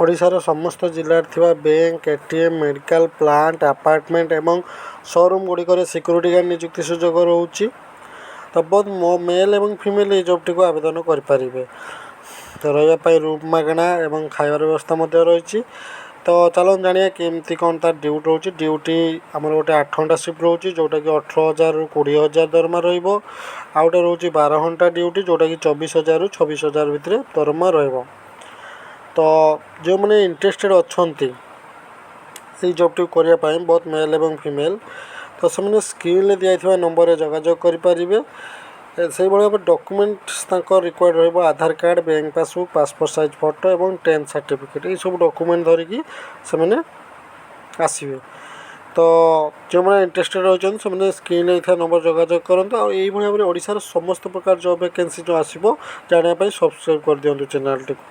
ଓଡ଼ିଶାର ସମସ୍ତ ଜିଲ୍ଲାରେ ଥିବା bank, ATM, medical, plant, apartment ଏବଂ ସୋରୁମ୍ ଗୁଡ଼ିକରେ ସିକ୍ୟୁରିଟି ଗାର୍ଡ଼ ନିଯୁକ୍ତି ସୁଯୋଗ ରହୁଛି। ତ ବୋଥ୍ ମେଲ୍ ଏବଂ ଫିମେଲ୍ ଏଇ ଜବ୍ଟିକୁ ଆବେଦନ କରିପାରିବେ। ତ ରହିବା ପାଇଁ ରୁମ୍ ମାଗଣା ଏବଂ ଖାଇବାର ବ୍ୟବସ୍ଥା ମଧ୍ୟ ରହିଛି। ତ ଚାଲନ୍ତୁ ଜାଣିବା କେମିତି କ'ଣ ତାର ଡ୍ୟୁଟି ରହୁଛି। ଡ୍ୟୁଟି ଆମର ଗୋଟେ 8 ଘଣ୍ଟା ସିଫ୍ଟ ରହୁଛି, ଯେଉଁଟାକି 18,000ରୁ 20,000 ଦରମା ରହିବ। ଆଉ ଗୋଟେ ରହୁଛି 12 ଘଣ୍ଟା ଡ୍ୟୁଟି, ଯେଉଁଟାକି 24,000ରୁ 26,000 ଭିତରେ ଦରମା ରହିବ। ତ ଯେଉଁମାନେ ଇଣ୍ଟରେଷ୍ଟେଡ଼ ଅଛନ୍ତି ସେଇ ଜବ୍ଟିକୁ କରିବା ପାଇଁ, ବୋଥ୍ ମେଲ୍ ଏବଂ ଫିମେଲ୍, ତ ସେମାନେ ସ୍କ୍ରିନ୍ରେ ଦିଆଯାଇଥିବା ନମ୍ବରରେ ଯୋଗାଯୋଗ କରିପାରିବେ। ସେଇଭଳି ଭାବେ ଡକୁମେଣ୍ଟସ୍ ତାଙ୍କ ରିକ୍ୱାୟାର୍ଡ଼ ରହିବ ଆଧାର card, bank passbook, passport size photo ଏବଂ 10th certificate. ଏଇସବୁ ଡକୁମେଣ୍ଟ ଧରିକି ସେମାନେ ଆସିବେ। ତ ଯେଉଁମାନେ ଇଣ୍ଟରେଷ୍ଟେଡ଼ ରହିଛନ୍ତି, ସେମାନେ ସ୍କ୍ରିନ୍ରେ ଦେଇଥିବା ନମ୍ବର ଯୋଗାଯୋଗ କରନ୍ତୁ। ଆଉ ଏଇଭଳି ଭାବରେ ଓଡ଼ିଶାର ସମସ୍ତ ପ୍ରକାର ଜବ୍ ଭ୍ୟାକେନ୍ସି ଯେଉଁ ଆସିବ, ଜାଣିବା ପାଇଁ ସବସ୍କ୍ରାଇବ୍ କରିଦିଅନ୍ତୁ ଚ୍ୟାନେଲ୍ଟିକୁ।